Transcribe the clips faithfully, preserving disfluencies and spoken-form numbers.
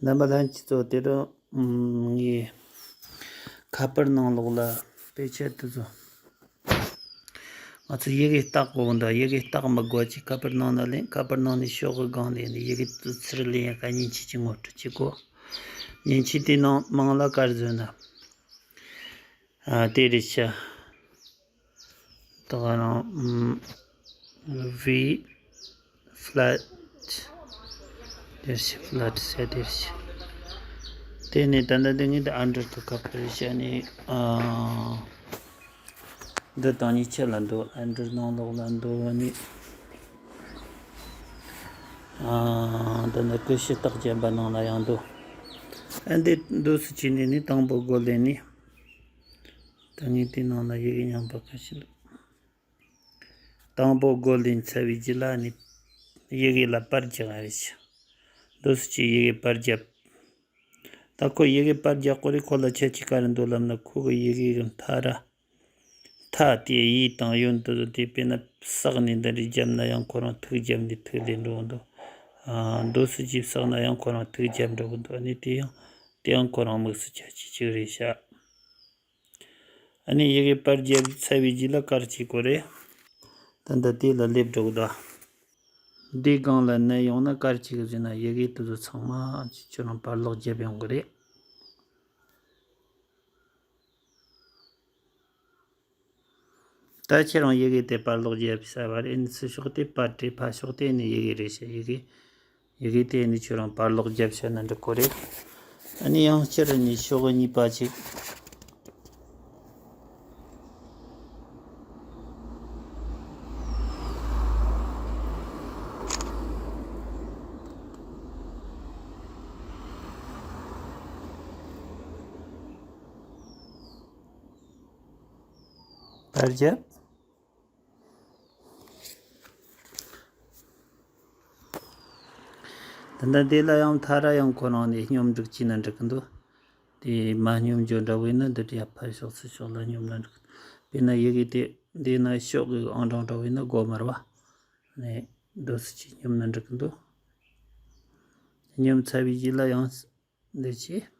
རྣམ་པ་ལྷན་རྒྱས་ཚོ། དེ་རིང་ངས་ཁ་པར་ནང་ལོགས་ལ་དཔེ་ཆ་དེ་ཚོ། ང་ཚོ་ཡི་གེ་བཏགས་དགོས་འདུག་ཡི་གེ་བཏགས་མི་དགོས་ཀྱི་ཁ་པར་ནང་ན་ལེན། ཁ་པར་ནང་ནས་ཤོག་གི་སྒང་ལེན་ནས་ཡི་གེ་དེ་ཚོ་ཚུར་ལེན་ཡག་ག་མཉེན་ཆས་ཀྱི་ངོ་སྤྲོད་བྱེད་དགོས། མཉེན་ཆས་དེའི་ནང་མིང་ལ་ག་རེ་བཟོས་ན། ཨ། དེ་རེད་ཤག་ད་ག་རང་། ཨམ། ཝི་ཕི་ལེཊ། དེ་རེད་ཤག་ཕི་ལེཊ་ཟེར་དེ་རེད་ཤག་དེ་ནས་ད་ལྟ་འདི་ངས་འདི་ཨན་ཌར་གི་ཁ་པར་རེད་ཤག་ནས། ཨ། འདི་དང་གཉིས་ཆད་ལ་འདུག་ཨན་ཌར་ནང་ལོགས་ལ་འདུག་ནི། ཨ། འདི་ནི་ཀུ་ཤུ་རྟགས་བརྒྱབ་པ་ནང་ལ་ཡང་འདུག་ཨ། འདི་འདུག་སེ་བྱས་ནས་ནི་དང་པོ་སྒོ་ལེན་ནི། ད་ངས་དེའི་ནང་ལ་ཡི་གེ་རྙིང་པ་ཁ་ཤས་འདུག་དང་པོ་སྒོ་ལེན་ཚར་བའི་རྗེས་ལ་ནི་ཡི་གེ་ལ་པར་རྒྱག་ཡ་རེད་ཤག་འདུག་སེ་བྱས་ཡི་གེ་པར་བརྒྱབ། ད་ཁོ་ཡི་གེ་པར་རྒྱག་གོ་རེད། ཁོ་ལ་ཁྱད་ཆོས་ག་རེ་འདུག་ལབ་ན། ཁོ་གི་ཡི་གེ་གི་མཐའ་ར། མཐའ་དེ་ཡི་དང་ཡོན་དུ་དེ་དཔེར་ན་བསགས་ནས་འདི་འདྲ་བརྒྱབ་ན་ཡང་ཁོ་རང་ཐིག་བརྒྱབ་ནས་ཐིག་ལེན་འགྲོ་གི་འདུག་ཨ། འདུག་སེ་བྱས་བསགས་ན་ཡང་ཁོ་རང་ཐིག་བརྒྱབ་འགྲོ་གི་འདུག་ཨ་ནི་དེ་ཡང་དེ་ཡང་ཁོ་རང་དམིགས་སུ་ཁྱད་ཆོས་གཅིག་རེད་ཤག་ཨ་ནི་ཡི་གེ་པར་བརྒྱབ་ཚར་བའི་རྗེས་ལ་ག་རེ་བྱེད་དགོས་རེད། ད་ལྟ་དེ་ལ་སླེབས་འགྲོ་གི་འདུག་འདིའི་སྒང་ལ་མནན་ཡོང་ན་ག་རེ་བྱེད་གི་ཟེར་ན། ཡི་གེ་དེ་ཚོ་ཚང་མ་ཁྱོད་རང་པར་ལོག་བརྒྱབ་ཡོང་གི་རེད། ད་ཁྱེད་རང་ཡི་གེ་དེ་པར་ལོག་བརྒྱབ་ཚར་བ་རེད། ཨ་ནི་ཚུར་ཕྱོགས་དེ་པར་བྲིས། ཕར་ཕྱོགས་དེ་ནི་ཡི་གེ་རེད་ཤག་ཡི་གེ་ཡི་གེ་དེ་ནི་ཁྱོད་རང་པར་ལོག་བརྒྱབ་བཞག་ན་འགྲིག་གོ་རེད། ཨ་ནི་ཡང་སྤྱིར་ནི་ཤོག་གཉིས་པ་ཅིག་པར་བརྒྱབ། ད་ལྟ་འདི་ལ་ཡང་མཐའ་ར་ཡང་ཁོ་རང་ནས་སྙོམས་སྒྲིག་བྱས་ན་འགྲིག་གི་འདུག་དེ་མ་སྙོམས་འཇོག་འདྲ་བོ་ཡིན་ན་འདི་འདྲ་ཡར་ཕར་ཕྱོགས་ཚུར་ཕྱོགས་ལ་སྙོམས་ན་འགྲིག་དཔེར་ན་ཡི་གེ་དེ་འདི་ན་ཤོག་གི་ཨང་གྲངས་འདྲ་བོ་ཡིན་ན་སྒོ་མར་བ་ནས་འདུག་སེ་བྱས་སྙོམས་ན་འགྲིག་གི་འདུག་སྙོམས་ཚར་བའི་རྗེས་ལ་ཡང་འདི་བྱས།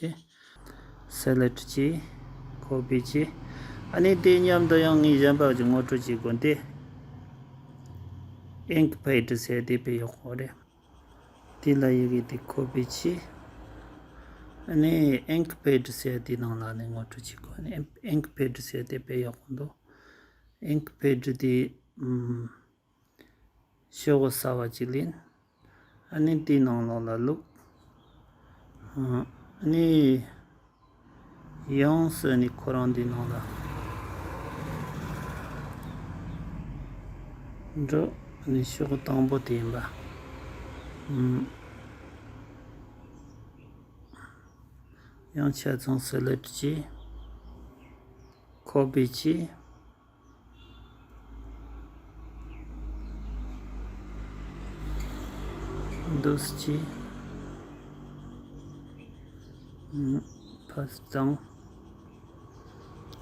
དེ་བྱས། སེ་ལེག་ཊི་བྱས། ཀོ་པི་བྱས། ཨ་ནི་དེ་མཉམ་དུ་ཡང་ངས་གཞན་པ་ཅིག་ངོ་སྤྲོད་བྱེད་དགོས་ཏེ། ཨིང་ཀི་པེ་ཌི་ཟེར་དེ་དཔེ་ཡག་པོ་རེད། དེ་ལ་ཡི་གེ་དེ་ཀོ་པི་བྱས། ཨ་ནི་ཨིང་ཀི་པེ་ཌི་ཟེར་དེ་ནང་ལ་ནི་ངོ་སྤྲོད་བྱེད་དགོས། ཨ་ནི་ཨིང་ཀི་པེ་ཌི་ཟེར་དེ་དཔེ་ཡག་པོ་འདུག་ཨིང་ཀི་པེ་ཌི་དེ། ཨམ། ཤོག་གུ་གསར་བ་གཅིག་ལེན། ཨ་ནི་དེའི་ནང་ལོགས་ལ་བླུགས། ཨ་ནི་ཡོངས་སུ་ནི་ཁོ་རང་དེའི་ནང་ལ་འགྲོ། ཨ་ནི་ཤོག་གུ་དང་པོ་དེ་ཡིན་པ། ཨམ། ཡང་ཆ་ཚང་སེ་ལེག་ཊི་བྱས། ཀོ་པི་བྱས། འདུག་སེ་བྱས། ཕར་བཏང་།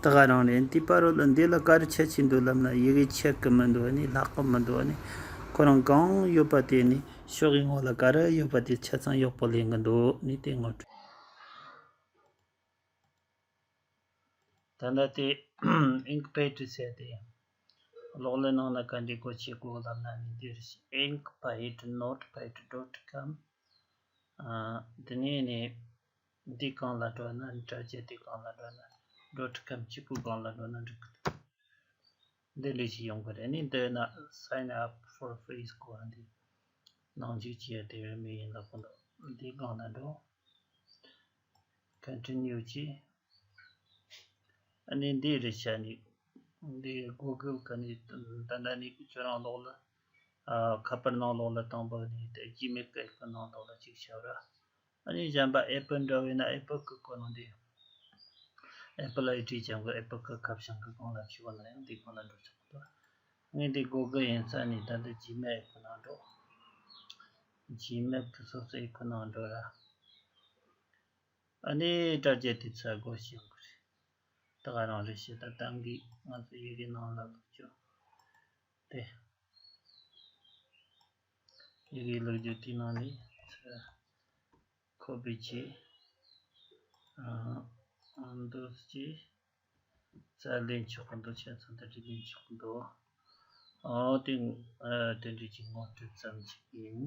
ད་ག་རང་རེད། འདི་པར་རོ་ལ་འདི་ལ་ག་རེ་ཁྱད་ཆོས་འདུག་ལབ་ན། ཡི་གེ་ཆད་གི་མི་འདུག་ཨ་ནི་ལྷག་གི་མི་འདུག་ཨ་ནི་ཁོ་རང་གང་ཡོད་པ་དེ་ནི་ཤོག་གི་ངོས་ལ་ག་རེ་ཡོད་པ་དེ་ཆ་ཚང་ཡག་པོ་ལེན་གི་འདུག་ནི་དེ་ངོ་སྤྲོད། ད་ལྟ་དེ་ཨིང་ཀི་པེ་ཌི་ཟེར་དེ་གློག་ཀླད་ནང་ལ་ག་འདྲ་སྒོ་ཕྱེ་དགོས་ལབ་ན་ནི་འདིར་ཨིང་ཀི་པེ་ཌི་ནོཊ་པེ་ཌི་ཌོཊ་ཀོམ། ཨ། དེ་ནས་ནི་འདི་སྒང་ལ་འགྲོ་ན། དྲ་རྒྱ་དེ་སྒང་ལ་འགྲོ་ན། ཌོཊ་ཀོམ་གཅིག་པུ་སྒང་ལ་འགྲོ་ན་འགྲིག་གི་འདུག་འདི་ལས་ཤིག་ཡོང་གི་རེད། ནི་འདི་ན་sign up for free སྐོར་འདི་ནང་འཇུག་བྱས་དེ་རེད། མི་ཡིན་ལ་གོ་འདུག་འདི་སྒང་ལ་འགྲོ། Continue བྱས། ཨ་ནི་འདི་རེད་ཤག་ནི། འདི་གུ་གལ་གི་ནི་ད་ལྟ་ནི་ཁྱོད་རང་ལོགས་ལ། ཨ། ཁ་པར་ནང་ལོགས་ལ་དང་པོ་ནི་དེ་ཇི་མེལ་གི་ཨེ་པི་ནང་ལོགས་ལ་གཅིག་བྱས་ར། ཨ་ནི་གཞན་པ་ཨེ་པི་འདྲ་བོ་ཡིན་ན་ཨེ་པི་གི་སྐོར་ནང་འདི། ཨེ་པི་ཨའི་ཌི་ཅན་གི་ཨེ་པི་གི་ཁ་བྱང་གི་སྒང་ལ་ཞུ་བ་ན་ཡང་འདི་སྒང་ལ་འགྲོ་ཆོག་གི་འདུག་ངས་འདི་གུ་གལ་ཡིན་ས་ནི་ད་ལྟ་ཇི་མེལ་ཨེ་པི་ནང་འགྲོ། ཇི་མེལ་གི་སོ་སོ་ཨེ་པི་ནང་འགྲོ་ར། ཨ་ནི་དྲ་རྒྱ་དེ་ཚོ་སྒོ་ཕྱེ་ཡོང་གི་རེད། ད་ག་རང་རེད་ཤག་ད་ཏང་གི་ང་ཚོ་ཡི་གེ་ནང་ལ་བླུགས་རྒྱུ་དེ། ཡི་གེ་བླུགས་རྒྱུ་དེའི་ནང་ནས་ཚུར་ཁོ་པི་བྱས། ཨ་འདུག་སེ་བྱས། རྩ་ལེན་ཆོག་གི་འདུག་ཆ་ཚང་ད་དྲི་ལེན་ཆོག་གི་འདུག་ཨོ་དེ་ཨ་དེ་འདྲ་ཅིག་ངོ་སྤྲོད་ཙམ་ཅིག་ཡིན།